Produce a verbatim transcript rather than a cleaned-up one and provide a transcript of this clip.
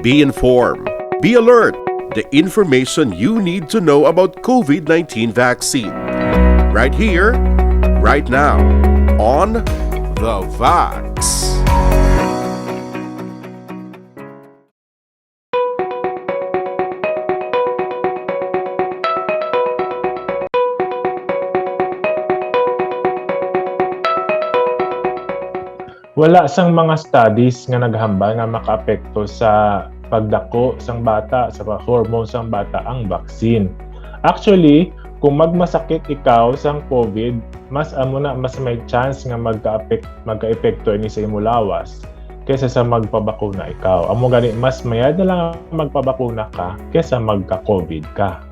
Be informed. Be alert. The information you need to know about COVID nineteen vaccine. Right here, right now, on The Vax. Wala sang mga studies nga naghambal nga makaapekto sa pagdako sang bata, sa hormone sang bata ang vaccine. Actually, kung magmasakit ikaw sang COVID, mas amo na mas may chance nga magka-apek-, magka-epekto ini sa imo lawas kaysa sa magpabakuna ikaw. Amo gani, mas mayad na lang magpabakuna ka kaysa magka-COVID ka.